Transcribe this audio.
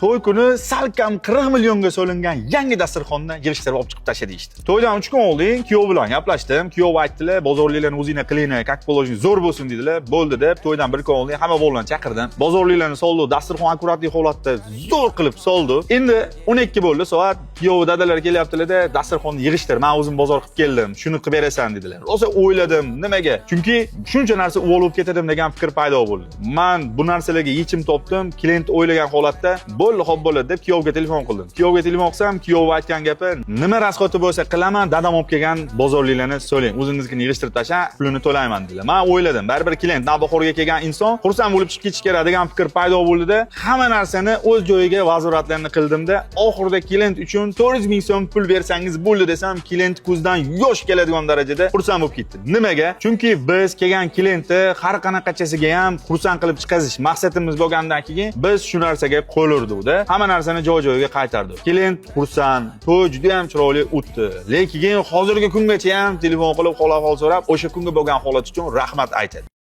To'y kuni salkam 40 millionga solingan yangi dasturxonni yig'ishtirib olib chiqib tasha deyishdi. To'ydan 3 kun oldin kuyov bilan gaplashdim. Kuyov aytdilar, bozorliklarni o'zinglar qilinglar, как положено, zo'r bo'lsin dedilar. Bo'ldi deb to'ydan bir kun oldin hamma bolalarni chaqirdim. Bozorliklarni soldi, dasturxon аккуратный holatda zo'r qilib soldi. Endi 12 bo'ldi soat. Kuyov dadalar kelyaptilar-da, dasturxonni yig'ishtir, men o'zim bozor qilib keldim, shuni qilib berasan dedilar. Rosa o'yladim, nimaga? Chunki shuncha narsa uvol bo'lib ketadim degan fikr paydo bo'ldi. Men bu narsalarga yechim topdim. Klient o'ylagan holatda bo'ldi, xo'p bo'ladi deb kuyovga telefon qildim. Kuyovga telefon qilsam, kuyov aytgan gapi: "Nima расход i bo'lsa qilaman, dadam olib kelgan bozorliklarni soling, o'zingiznikini yig'ishtirib tashlang, pulini to'layman" dedilar. Men o'yladim, baribir klient, Navbahorga kelgan inson xursand bo'lib chiqib ketish kerak degan fikr paydo bo'ldida, hamma narsani o'z joyiga возврат larni qildimda, oxirida klient uchun 400 ming so'm pul bersangiz bo'ldi desam, klient ko'zidan yosh keladigan darajada xursand bo'lib ketdi. Nimaga? Chunki biz kelgan klientni har qanaqachasiga ham xursand qilib chiqazish maqsadimiz bo'lgandan keyin biz shu narsaga qo'l urdikda, hamma narsani joy-joyiga qaytardik. Klient xursand, to'y juda ham chiroyli o'tdi. Lekin hozirgi kungacha ham telefon qilib hol ahvol so'rab, o'sha kunga bo'lgan holat uchun rahmat aytadi.